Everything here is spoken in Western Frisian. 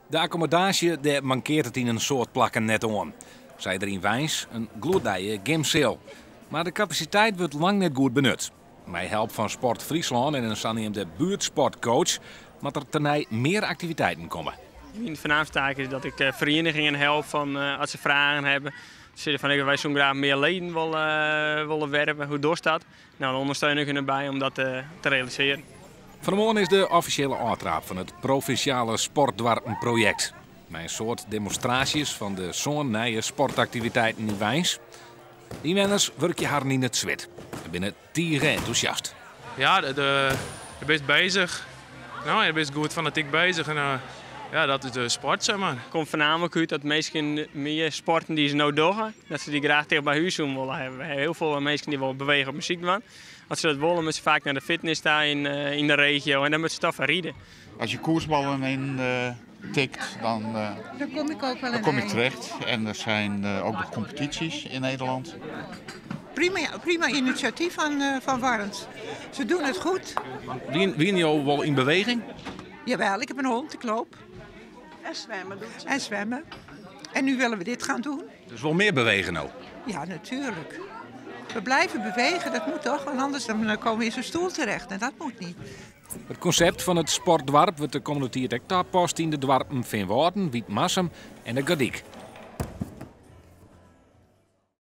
De akkommodaasje, dêr mankeart it yn in soad plakken net oan. Sa is der yn Wyns in gloednije gymseal. Mar de kapasiteit wurdt lang net goed benut. Mei help fan Sport Fryslân en in saneamde buertsportcoach moat der tenei mear aktiviteiten komme. Myn foarnaamste taak is dat ik ferienigingen help fan as se fragen hawwe. Se sizze fan wy soene graach mear leden wolle werve, hoe dochst dat? No, dan ûndersteun ik hun derby om dat te realisearjen. Fan 'e moarn is de offisjele ôftraap fan it provinsjale Sportdoarpenprojekt. Mei in soad demonstraasjes fan de sân nije sportaktiviteiten yn Wyns. De ynwenners wurkje harren yn it swit en binne tige entûsjast. Ja, do bist bezich. No, je bist goed fanatyk bezich en ja, dat is de sport, zeg maar. It komt foarnaamlik út dat minsken mear sporten dy't se no dogge, dat se dy graach ticht by hûs soene wolle hawwe. We hawwe hiel folle minsken dy't wol bewege op muzyk dwaan. As se dat wolle, moatte se faak nei de fitness ta yn de regio en dan moatte se toch foar ride. As je koersballen in tikt, dan, Dan kom ik ook wel dan een kom ik eind. terecht. En er zijn ook nog competities in Nederland. Prima, prima initiatief van Warns. Ze doen het goed. Wiene jo wol yn beweging? Jawel, ik heb een hond, ik loop. En zwemmen doet ze. En zwemmen. En nu willen we dit gaan doen. Dus wol mear bewege no? Ja, natuurlijk. We blijven bewegen, dat moet toch? Want anders dan komen we in zo'n stoel terecht en dat moet niet. It konsept fan it sportdoarp wurdt de kommende tiid ek tapast yn de doarpen Feanwâlden, Wytmarsum en De Gordyk.